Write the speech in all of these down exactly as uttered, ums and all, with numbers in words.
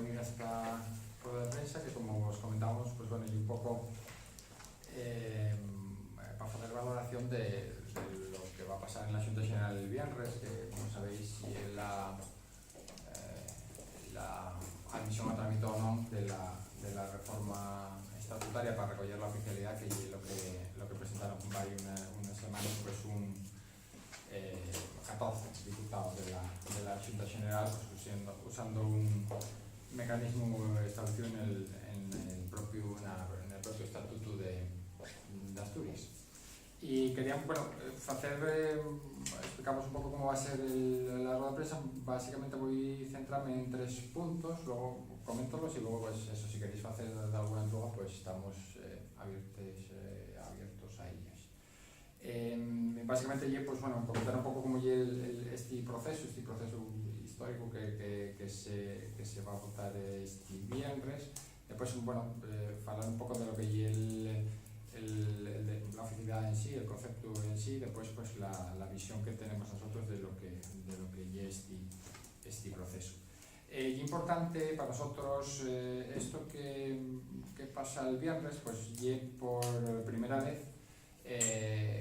Bienvenidos a esta rueda de prensa que, como os comentamos, pues bueno, y un poco eh, pa facer valoración de, de lo que va pasar en la Xunta Xeneral el viernes, que, como sabéis, ye la, eh, la admisión a trámite o non de la, de la reforma estatutaria pa recoller la oficialidá, que ye lo que, lo que presentaron fai una, unas semanas, pues, un, eh, catorce diputaos de la, de la Xunta Xeneral, pues, usando, usando un mecanismu establecido en el, en el propio, na, en el propio Estatutu de, de Asturies. Y queríamos, bueno, eh, facer, eh, explicamos un poco cómo va a ser el, la rueda de prensa. Básicamente voy a centrarme en tres puntos, luego coméntolos y luego, pues, eso, si queréis facer alguna entruga, pues estamos, eh, abiertes, eh, abiertos a ellas. Em, básicamente, ye, pues, bueno, comentar un poco cómo ye el, el, esti procesu, esti procesu históricu que, que, que se, que se va a votar esti viernes. Después, bueno, eh, falar un poco de lo que ye el, el, el de, la oficialidá en sí, el conceptu en sí, después, pues, la, la visión que tenemos nosotros de lo que, de lo que ye esti, esti procesu. Eh, ye importante pa nosotros, eh, esto que, que pasa el viernes, pues, ye por primera vez, eh,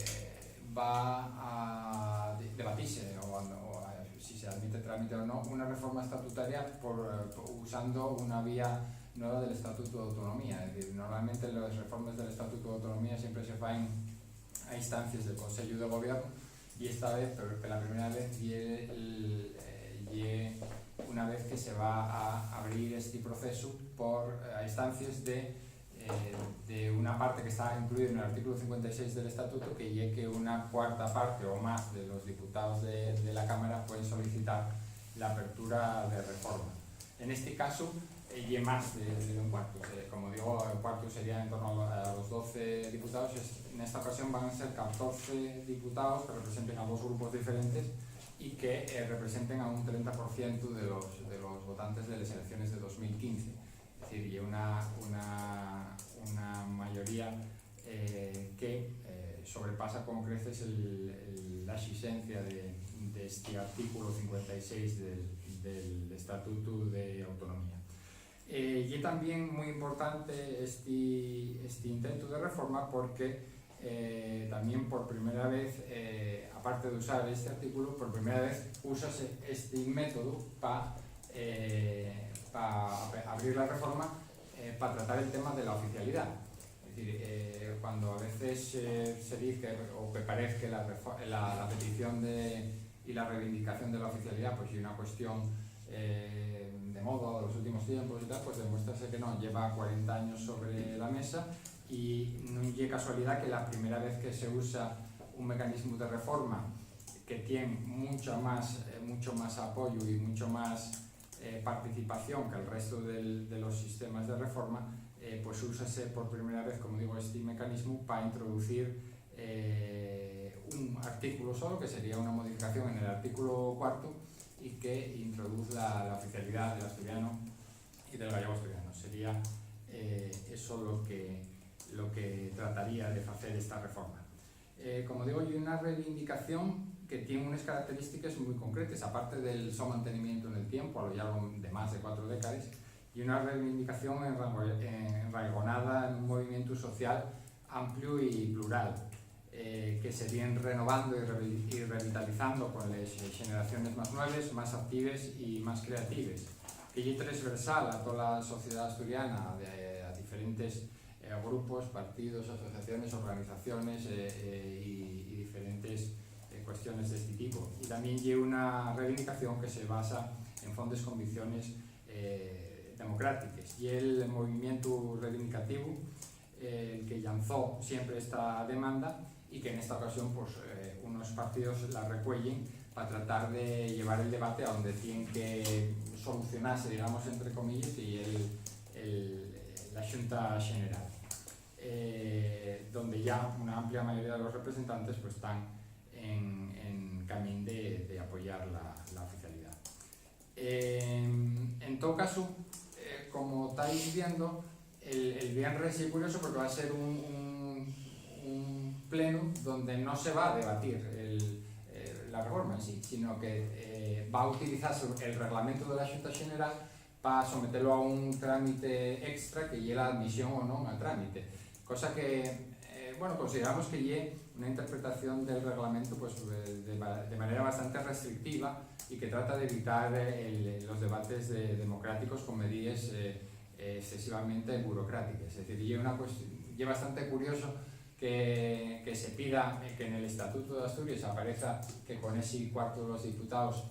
va a de-, debatise o, o a, si se admite trámite o no, una reforma estatutaria por, eh, por, usando una vía nueva del Estatutu de Autonomía. Es decir, normalmente las reformas del Estatutu de Autonomía siempre se faen a instancias del Consello de Gobierno y esta vez, por, por la primera vez, ye el, eh, ye una vez que se va a abrir este proceso por, eh, a instancias de, eh, de una parte que está incluida en el artículo cincuenta y seis del Estatuto, que ye que una cuarta parte o más de los diputados de, de la Cámara pueden solicitar la apertura de reforma. En este caso, eh, ye más de, de un cuartu. Eh, como digo, el cuartu sería en torno a, a los doce diputados. Es, en esta ocasión van a ser catorce diputados que representen a dos grupos diferentes y que, eh, representen a un trenta por cientu de los, de los votantes de las elecciones de dos mil quince. Es decir, ye una, una, una mayoría, eh, que, eh, sobrepasa con creces el, el, la exigencia de, de este artículo cincuenta y seis del, del Estatuto de Autonomía. Eh, ye también muy importante este, este intento de reforma porque, eh, también por primera vez, eh, aparte de usar este artículo, por primera vez úsase este método pa, eh, pa abrir la reforma, eh, pa tratar el tema de la oficialidá. Es decir, eh, cuando a veces, eh, se dice o que parece que la refo-, la, la petición de, y la reivindicación de la oficialidá, pues, ye una cuestión, eh, de moda de los últimos tiempos y tal, pues demuéstrase que no, lleva cuarenta años sobre la mesa y no ye casualidad que la primera vez que se usa un mecanismo de reforma que tiene mucho más, eh, mucho más apoyo y mucho más, eh, participación que el resto del, de los sistemas de reforma, eh, pues úsase por primera vez, como digo, este mecanismo pa introducir, eh, un artículo solo, que sería una modificación en el artículo cuarto, y que introduz la, la oficialidá del asturiano y del gallego asturiano. Sería, eh, eso lo que, lo que trataría de facer esta reforma. Eh, como digo, ye una reivindicación que tien unes característiques mui concretes, aparte del so mantenimientu nel tiempu, a lo llargo de más de cuatro décades, ye una reivindicación enraigo-, enraigonada en un movimientu social ampliu y plural, eh, que se vien renovando y revi-, y revitalizando con les, eh, xeneraciones más nueves, más actives y más creatives, que ye transversal a tola sociedá asturiana, de, a diferentes, eh, grupos, partidos, asociaciones, organizaciones, eh, eh, y, y diferentes, eh, cuestiones d'esti tipu. Y tamién ye una reivindicación que se basa en fondes convicciones, eh, democrátiques. Ye el movimientu reivindicativu, eh, el que llanzó siempre esta demanda y que nesta ocasión, pues, eh, unos partidos la recueyen pa tratar de llevar el debate a onde tien que solucionase, digamos, entre comillas, y el, el, la Xunta Xeneral, eh, donde ya una amplia mayoría de los representantes, pues, tán en, en camín de, de apoyar la, la oficialidá. Em, en todo caso, eh, como estáis viendo, el, el viernes ye curioso porque va a ser un, un, un plenu donde no se va a debatir el, eh, la reforma en sí, sino que, eh, va a utilizarse el reglamento de la Xunta Xeneral pa sometelo a un trámite extra, que ye la admisión o non al trámite. Cosa que, eh, bueno, consideramos que ye una interpretación del reglamento, pues, de, de ma-, de manera bastante restrictiva y que trata de evitar, eh, el, los debates de, democráticos con medidas, eh, eh, excesivamente burocráticas. Es decir, ye una cuest-, ye bastante curioso que, que se pida, eh, que en el Estatuto de Asturias aparezca que con ese cuarto de los diputados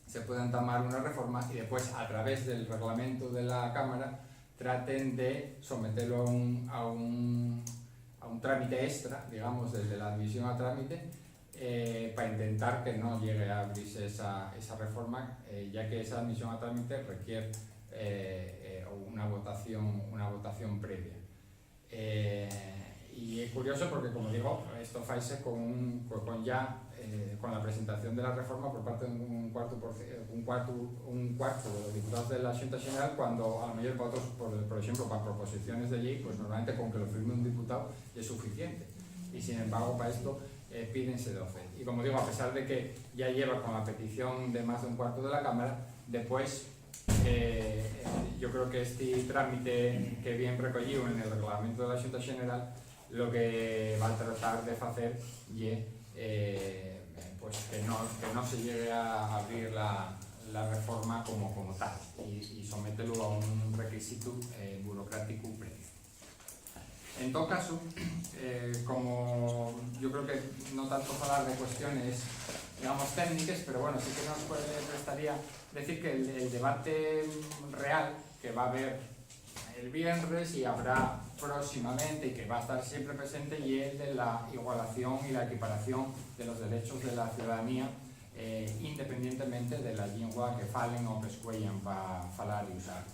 se pueda entamar una reforma y después, a través del reglamento de la Cámara, traten de sometelo a un, a un, a un trámite extra, digamos, desde la admisión a trámite, eh, para intentar que no llegue a abrirse esa, esa reforma, eh, ya que esa admisión a trámite requiere, eh, eh, una votación, una votación previa. Eh, y es curioso porque, como digo, esto faise con, un, con, con ya, eh, con la presentación de la reforma por parte de un cuarto por ci-, un cuarto, un cuarto de los diputados de la Xunta Xeneral, cuando a lo mejor para otros, por, por ejemplo, para proposiciones de ley, pues normalmente con que lo firme un diputado es suficiente. Y sin embargo, para esto, eh, pídense doce. Y como digo, a pesar de que ya lleva con la petición de más de un cuarto de la Cámara, después, eh, yo creo que este trámite que bien recogido en el reglamento de la Xunta Xeneral, lo que va a tratar de facer ye, eh, pues que no, que no se llegue a abrir la, la reforma como, como tal y, y somételo a un requisito, eh, burocrático previo. En todo caso, eh, como yo creo que no tanto falar de cuestiones, digamos, técnicas, pero bueno, sí que nos puede, prestaría decir que el, el debate real que va a haber el viernes y habrá próximamente y que va a estar siempre presente y el de la igualación y la equiparación de los derechos de la ciudadanía, eh, independientemente de la llingua que falen o que escueyan pa falar y usar.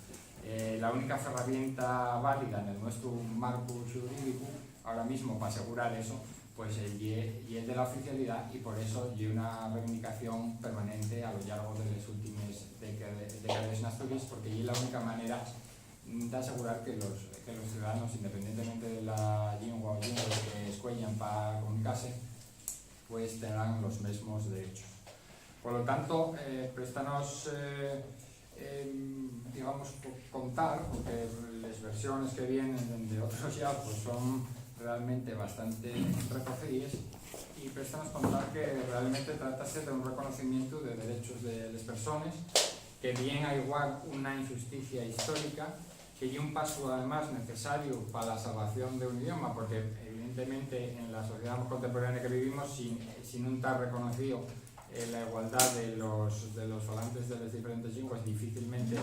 Eh, la única ferramienta válida en el nuestro marco xurídico ahora mismo pa asegurar eso, pues, eh, ye, ye el de la oficialidad, y por eso ye una reivindicación permanente a lo llargo de les últimes déca-, décades n'Asturies, porque ye la única manera, mm, d'asegurar que los, que los ciudadanos, independientemente de la llingua o llingües que escueyan pa comunicase, pues tengan los mesmos derechos. Por lo tanto, eh, préstanos, eh, em, digamos, co-, contar, porque les versiones que vienen de otros ya, pues, son realmente bastante retorcidas, y préstanos contar que realmente trátase de un reconocimiento de derechos de les persones, que vien a igualar una injusticia histórica, que ye un pasu, además, necesario pa la salvación d'un idioma, porque, evidentemente, en la sociedá contemporánea que vivimos, si, si nun ta reconocío, eh, la igualdá de los, de los falantes de les diferentes llingües, difícilmente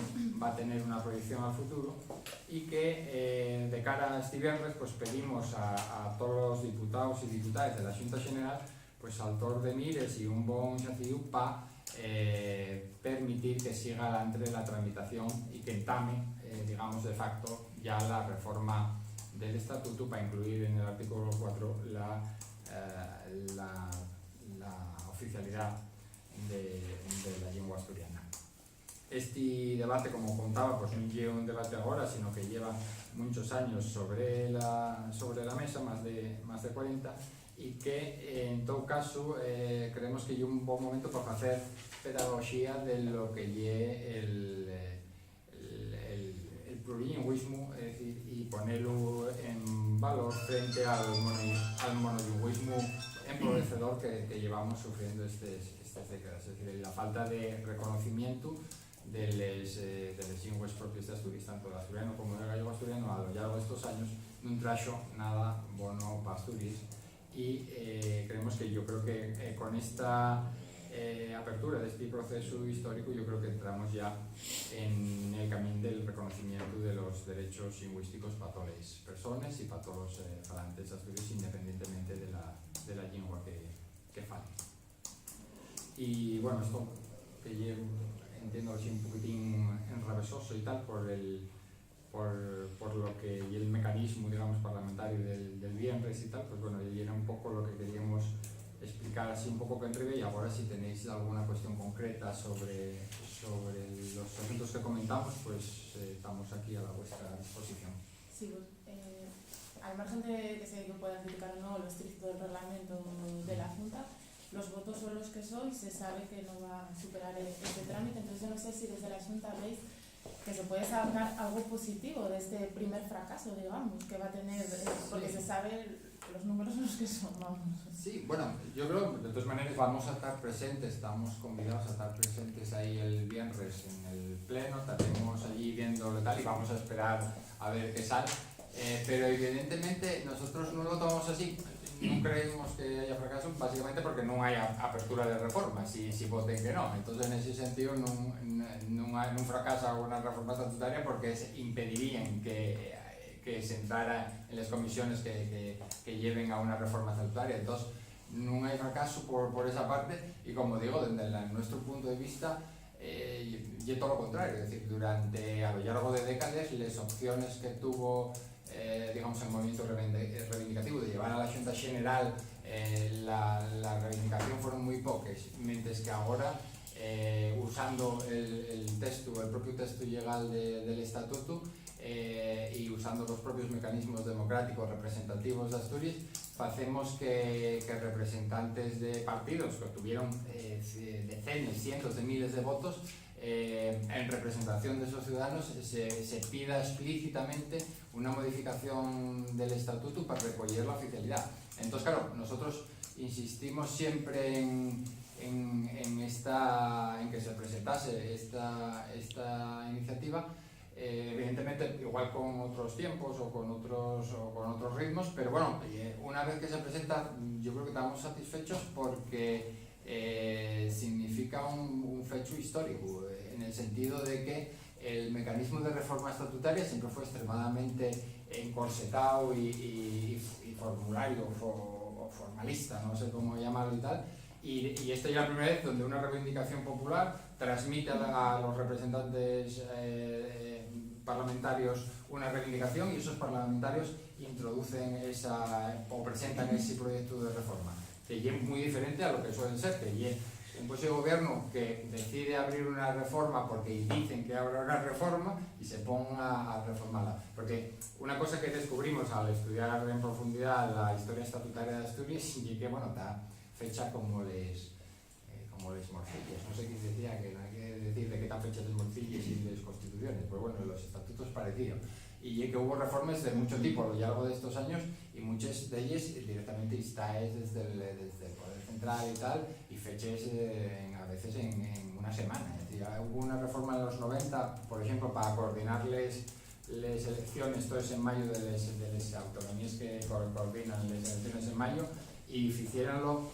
va a tener una proyección al futuro, y que, eh, de cara a este viernes, pues, pedimos a, a tolos diputaos y diputaes de la Xunta Xeneral, pues, altors de mires y un bon xacíu pa, eh, permitir que siga alantre la tramitación y que entame, eh, digamos, de facto ya la reforma del estatutu pa incluir en el artículo cuatro la, eh, la, la oficialidá de, de la llingua asturiana. Esti debate, como contaba, pues, nun ye un debate agora, sino que lleva munchos años sobre la, sobre la mesa, más de, más de cuarenta, y que, eh, en todo caso, eh, creemos que ye un bon momento pa facer pedagogía de lo que ye el, eh, el, el, el plurilingüismo, es decir, y ponelo en valor frente al mono-, al monolingüismo empobrecedor que, que llevamos sufriendo estes, estes décadas. Es decir, la falta de reconocimiento de les, eh, de les llingües propies d'Asturies, tanto l'asturiano como el gallego-asturiano, a lo llargo d'estos años, nun traxo nada bono pa Asturies, y, eh, creemos que, yo creo que, eh, con esta, eh, apertura d'esti procesu históricu, yo creo que entramos ya en el camín del reconocimientu de los derechos llingüísticos pa toles persones y pa tolos, eh, falantes d'Asturies, independientemente de la, de la llingua que, que falen. Y, bueno, esto que ye, entiendo que sí, un poquitín enravesoso y tal, por el, por, por lo que ye el mecanismo, digamos, parlamentario del, del viernes y tal, pues, bueno, y era un poco lo que queríamos explicar así un poco que enriba, y ahora si tenéis alguna cuestión concreta sobre, sobre los asuntos que comentamos, pues, eh, estamos aquí a la vuestra disposición. Sí, pues, eh, al margen de que se pueda criticar o no lo estricto del reglamento de la Junta, los votos son los que son, se sabe que no va a superar e-, este trámite, entonces yo no sé si desde la Junta veis que ¿Se puede sacar algo positivo de este primer fracaso, digamos, que va a tener, eh, porque se sabe los números los que son, vamos? Sí, bueno, yo creo que de todas maneras vamos a estar presentes, estamos convidados a estar presentes ahí el viernes en el pleno, estaremos allí viendo tal y vamos a esperar a ver qué sale. Eh, pero evidentemente nosotros no lo tomamos así. No creemos que haya fracaso, básicamente porque no hay a- apertura de reforma, si, si voten que no. Entonces, en ese sentido, no, no, no hay- no fracasa una reforma estatutaria porque se impedirían que, que se entrara en las comisiones que, que, que lleven a una reforma estatutaria. Entonces, no hay fracaso por, por esa parte y, como digo, desde la- nuestro punto de vista, eh, y, y todo lo contrario. Es decir, durante, a lo largo de décadas, las opciones que tuvo, eh, digamos, el movimiento reivindi- eh, reivindicativo de llevar a la Xunta General, eh, la, la reivindicación fueron muy pocas, mientras que ahora, eh, usando el, el texto, el propio texto legal de- del estatuto, eh, y usando los propios mecanismos democráticos representativos de Asturias, hacemos que, que representantes de partidos que tuvieron, eh, decenas, cientos de miles de votos, eh, en representación de esos ciudadanos, se, se pida explícitamente una modificación del estatuto para recoger la oficialidad. Entonces, claro, nosotros insistimos siempre en, en, en esta, en que se presentase esta, esta iniciativa, eh, evidentemente igual con otros tiempos o con otros, o con otros ritmos, pero bueno, eh, una vez que se presenta, yo creo que estamos satisfechos porque, eh, significa un, un fecho histórico, eh, en el sentido de que el mecanismo de reforma estatutaria siempre fue extremadamente encorsetado y, y- y formulario fo- o formalista, no sé cómo llamarlo y tal, y, y esta es la primera vez donde una reivindicación popular transmite a, la- a los representantes, eh, parlamentarios una reivindicación y esos parlamentarios introducen esa o presentan ese proyecto de reforma, que es muy diferente a lo que suelen ser, que es un Consejo de Gobierno que decide abrir una reforma porque dicen que habrá una reforma y se ponga a reformarla. Porque una cosa que descubrimos al estudiar en profundidad la historia estatutaria de Asturias es que, bueno, está fecha como les, eh, como les morcilles. No sé quién decía que no hay que decir de qué tan fecha les morcilles y les constituciones. Pues bueno, los estatutos parecían. Y ye que hubo reformas de mucho tipo a lo largo de estos años y muchas de ellas directamente instaes desde el, desde el Poder Central y tal, y feches, eh, en- a veces en, en una semana. Es decir, ah, hubo una reforma en los noventa, por ejemplo, para coordinar les, les elecciones, todos en mayo de les, de les autonomías que co- coordinan les elecciones en mayo, y hiciéronlo,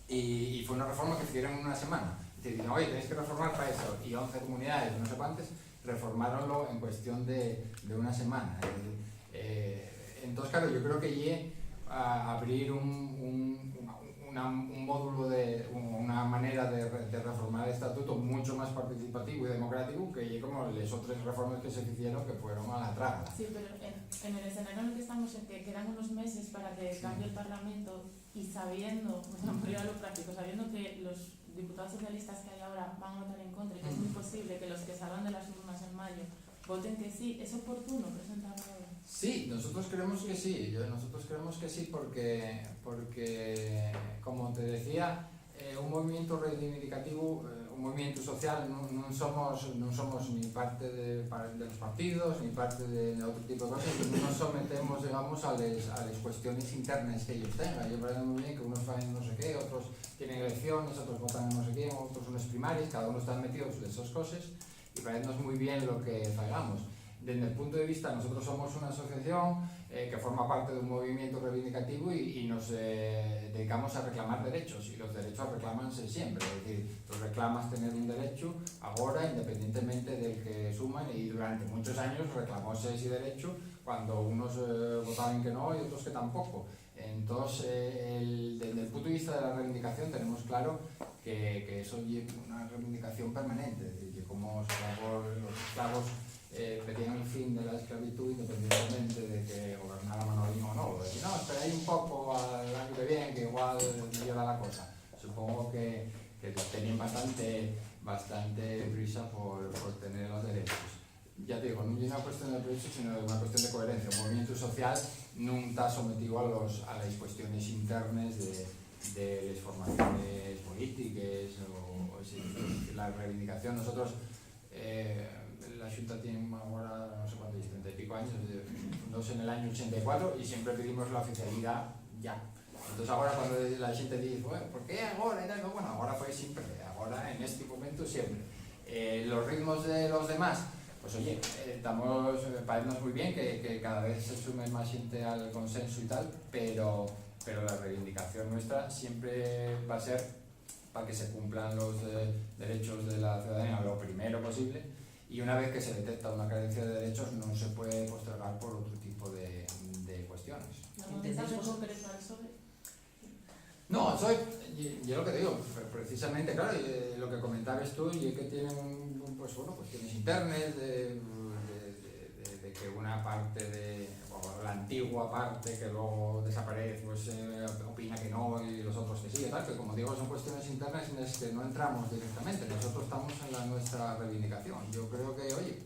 y, y fue una reforma que hicieron en una semana. Es decir, dicen, oye, tenéis que reformar para eso, y once comunidades, no sé cuántas, reformáronlo en cuestión de, de una semana. Es decir, eh, entonces, claro, yo creo que ye a abrir un, un, una- una- un módulo de una manera de, re- de reformar el estatuto mucho más participativo y democrático que ye como las otras reformas que se hicieron que fueron a la traga. Sí, pero en, en el escenario en el que estamos, en que quedan unos meses para que cambie el Parlamento y sabiendo, vamos a poner a lo práctico, sabiendo que los diputados socialistas que hay ahora van a votar en contra y que es muy posible que los que salgan de las urnas en mayo voten que sí, ¿es oportuno presentarlo ahora? Sí, nosotros creemos que sí. Yo- nosotros creemos que sí porque, porque como te decía, eh, un movimiento reivindicativo, eh, un movimiento social, no, no somos, no somos ni parte de, pa- de los partidos, ni parte de otro tipo de cosas, no nos sometemos, digamos, a las, a las cuestiones internas que ellos tengan. Yo parece muy bien que unos faen no sé qué, otros tienen elecciones, otros votan no sé qué, otros unas primarias, cada uno está metido en sus cosas y parece muy bien lo que hagamos. Desde el punto de vista, nosotros somos una asociación, eh, que forma parte de un movimiento reivindicativo y, y nos, eh, dedicamos a reclamar derechos, y los derechos reclámanse siempre, es decir, tú reclamas tener un derecho ahora, independientemente del que suman, y durante muchos años reclamóse ese derecho cuando unos, eh, votaban que no y otros que tampoco. Entonces, eh, el- desde el punto de vista de la reivindicación tenemos claro que, que eso es una reivindicación permanente, es decir, que como esclavos, los esclavos, eh, pedían el fin de la esclavitud independientemente de que gobernara Manolín o no. Decir, no, espera ahí un poco al año que viene, que igual mejora la cosa. Supongo que, que tenían bastante, bastante prisa por, por tener los derechos. Ya te digo, no es una cuestión de prisa, sino una cuestión de coherencia. Un movimiento social no está sometido a, los, a las cuestiones internas de, de las formaciones políticas o, o si- la reivindicación. Nosotros, eh, la Xunta tiene en el año ochenta y cuatro y siempre pedimos la oficialidad ya. Entonces ahora cuando la gente dice, "Bueno, ¿por qué ahora?", y tal, no, bueno, ahora fue siempre, ahora en este momento siempre. Eh, los ritmos de los demás, pues oye, eh, estamos, eh, parece muy bien que, que cada vez se sume más gente al consenso y tal, pero, pero la reivindicación nuestra siempre va a ser para que se cumplan los, eh, derechos de la ciudadanía lo primero posible, y una vez que se detecta una carencia de derechos no se puede postergar por otro tipo de, de cuestiones. ¿No comentas en concreto al PSOE? No, soy, yo, yo lo que digo, pre-, precisamente, claro, eh, lo que comentabas tú, y es que tienen, pues bueno, cuestiones internas de, de, de, de, de que una parte de, o la antigua parte que luego desaparece, pues eh, opina que no, y los otros que sí, y tal, que como digo, son cuestiones internas en las que no entramos directamente, nosotros estamos en la nuestra reivindicación. Yo creo que, oye,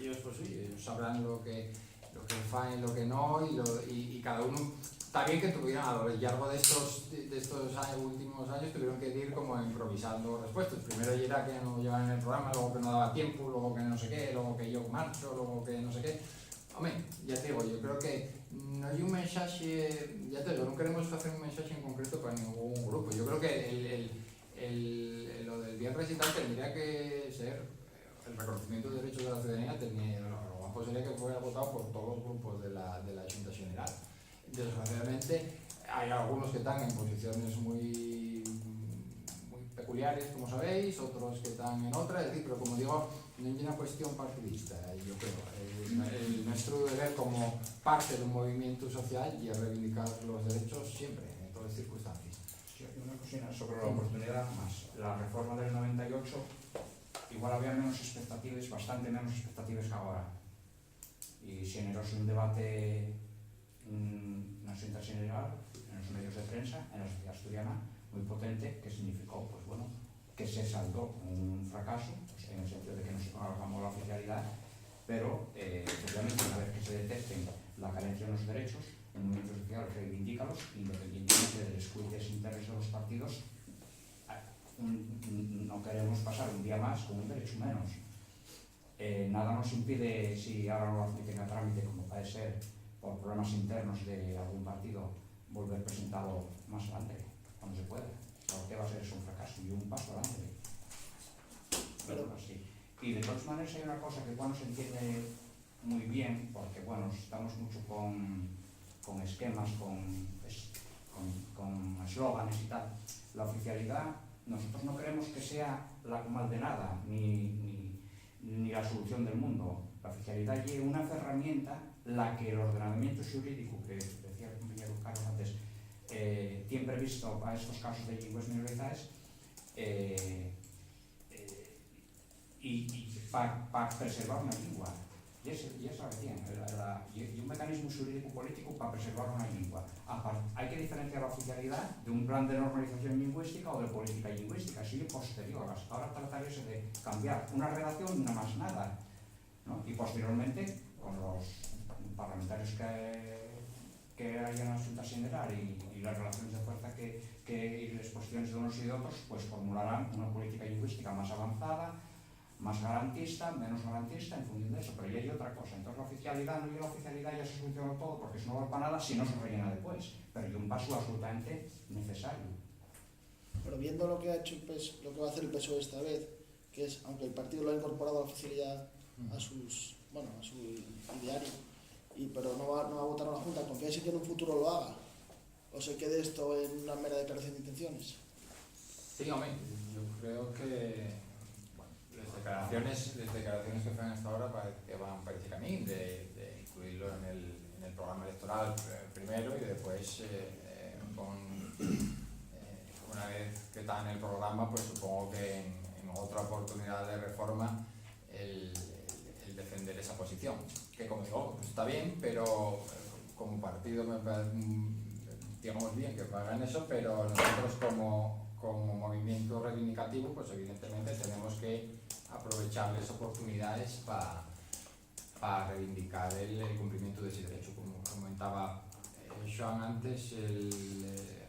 ellos, pues sí, ellos sabrán lo que, lo que faen, lo que no, y, lo, y, y cada uno, está bien que tuvieran a lo largo de estos, de estos años, últimos años, tuvieron que ir como improvisando respuestas. Primero era que no llevan en el programa, luego que no daba tiempo, luego que no sé qué, luego que yo marcho, luego que no sé qué. Home, ya te digo, yo creo que no hay un mensaje, ya te digo, no queremos hacer un mensaje en concreto para ningún grupo. Yo creo que el, el, el, el, lo del viernes y tal tendría que ser, eh, el reconocimiento de derechos de la ciudadanía, tenía, lo, lo guapo sería que fuera votado por todos los grupos de la, de la Xunta General. Desgraciadamente, hay algunos que están en posiciones muy, muy peculiares, como sabéis, otros que están en otras, es decir, pero como digo, no es una cuestión partidista, yo creo. El, el nuestro deber como parte de un movimiento social es reivindicar los derechos siempre, en todas circunstancias. Sí, una cosina sobre la oportunidad más. La reforma del noventa y ocho, igual había menos expectativas, bastante menos expectativas que ahora. Y xeneróse un debate, mm, na Xunta Xeneral, en los medios de prensa, en la sociedad asturiana, muy potente, que significó, pues bueno, que se saldó un fracaso, pues, en el sentido de que no se alcanzó la oficialidad, pero, eh, efectivamente, una vez que se detecten la carencia de los derechos, el movimiento social reivindícalos independientemente de los cuites intereses de los partidos. Ah, un, un, no queremos pasar un día más con un derecho menos. Eh, nada nos impide, si ahora no lo admiten a trámite, como puede ser por problemas internos de algún partido, volver a presentarlo más adelante, cuando se pueda. Porque va a ser eso un fracaso y un paso adelante. Pero así. Y de todas maneras hay una cosa que igual no se entiende muy bien, porque, bueno, estamos mucho con, con esquemas, con, es-, con, con eslóganes y tal. La oficialidad, nosotros no queremos que sea la maldenada, ni, ni, ni la solución del mundo. La oficialidad es una herramienta la que el ordenamiento jurídico, que decía el compañero Carlos antes, eh, tiene previsto para estos casos de lenguas minorizadas, eh, eh, y, y pa, pa preservar una lengua. Y es, y es lo que tiene, la, la, y, y un mecanismo jurídico político para preservar una lengua. Aparte, hay que diferenciar la oficialidad de un plan de normalización lingüística o de política lingüística, eso es posterior. Hasta ahora trataríase de cambiar una redacción y una más nada, ¿no? Y posteriormente, con los parlamentarios que, que hayan en la Xunta Xeneral y, y las relaciones de fuerza que, que, y las posiciones de unos y de otros, pues formularán una política lingüística más avanzada, más garantista, menos garantista, en función de eso. Pero ya hay otra cosa. Entonces la oficialidad no es la oficialidad, ya se solucionó todo, porque eso no vale para nada si no se rellena después. Pero es un paso absolutamente necesario. Pero viendo lo que ha hecho el PES, lo que va a hacer el PSOE esta vez, que es, aunque el partido lo ha incorporado a la oficialidad a sus, bueno, a su ideario, y, pero no va, no va a votar a la Junta, ¿confías en que en un futuro lo haga? ¿O se quede esto en una mera declaración de intenciones? Sí, home, yo creo que, bueno, les declaraciones, les declaraciones que fan hasta ahora parece que van por ese camino de, de incluirlo en el, en el programa electoral, eh, primero y después, eh, eh, con, eh, una vez que está en el programa, pues supongo que en, en otra oportunidad de reforma el, el, el defender esa posición. Que como digo, pues está bien, pero, eh, como partido me parece, mm, digamos, bien que hagan eso, pero nosotros como, como movimiento reivindicativo, pues evidentemente tenemos que aprovechar las oportunidades para pa reivindicar el, el cumplimiento de ese derecho. Como comentaba, eh, Xoán antes, el, eh,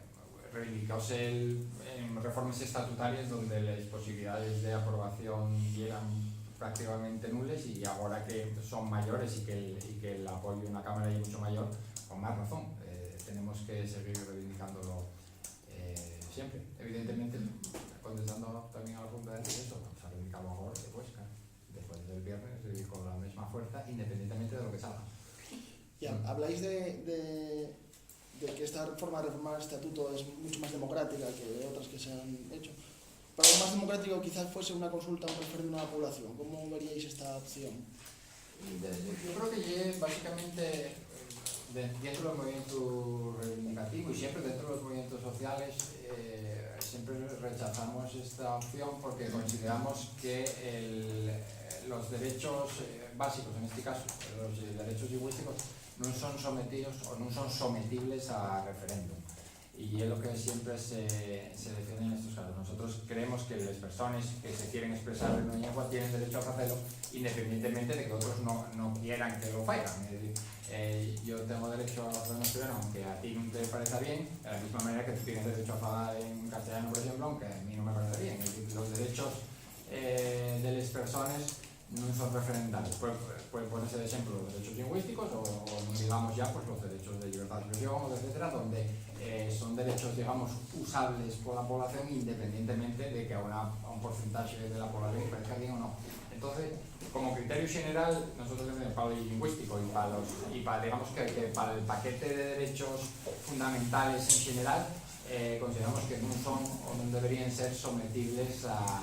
reivindicouse el, en reformas estatutarias donde las posibilidades de aprobación eran prácticamente nules y ahora que son mayores y que el, y que el apoyo en la Cámara es mucho mayor, con más razón. Eh, tenemos que seguir reivindicándolo eh, siempre. Evidentemente, contestando también a la pregunta de antes, eso, se ha reivindicado ahora, después, claro, después del viernes, y con la misma fuerza, independientemente de lo que salga. Ya, habláis de, de, de que esta forma de reformar el estatuto es mucho más democrática que otras que se han hecho. Pero lo más democrático quizás fuese una consulta, un referéndum a la población. ¿Cómo veríais esta opción? Yo creo que ye básicamente eh, de- dentro del movimiento reivindicativo y siempre dentro de los movimientos sociales eh, siempre rechazamos esta opción porque consideramos que el- los derechos eh, básicos, en este caso los derechos lingüísticos, no son sometidos o no son sometibles a referéndum. Y es lo que siempre se, se defiende en estos casos. Nosotros creemos que las personas que se quieren expresar en una lengua tienen derecho a hacerlo independientemente de que otros no, no quieran que lo hagan. Es decir, eh, yo tengo derecho a hablar en asturiano aunque a ti no te parezca bien, de la misma manera que tú tienes derecho a hablar en castellano, por ejemplo, aunque a mí no me parezca bien. Es decir, los derechos eh, de las personas no son referendales. Puede, puede ponerse de ejemplo los derechos lingüísticos o, o digamos ya pues, los derechos de libertad de expresión, etcétera, donde eh, son derechos, digamos, usables por la población independientemente de que a, una, a un porcentaje de la población le parezca bien o no. Entonces, como criterio general, nosotros en el palo lingüístico y para, los, y para digamos que, que para el paquete de derechos fundamentales en general, eh, consideramos que no son o no deberían ser sometibles a,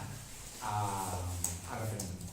a, a referéndum.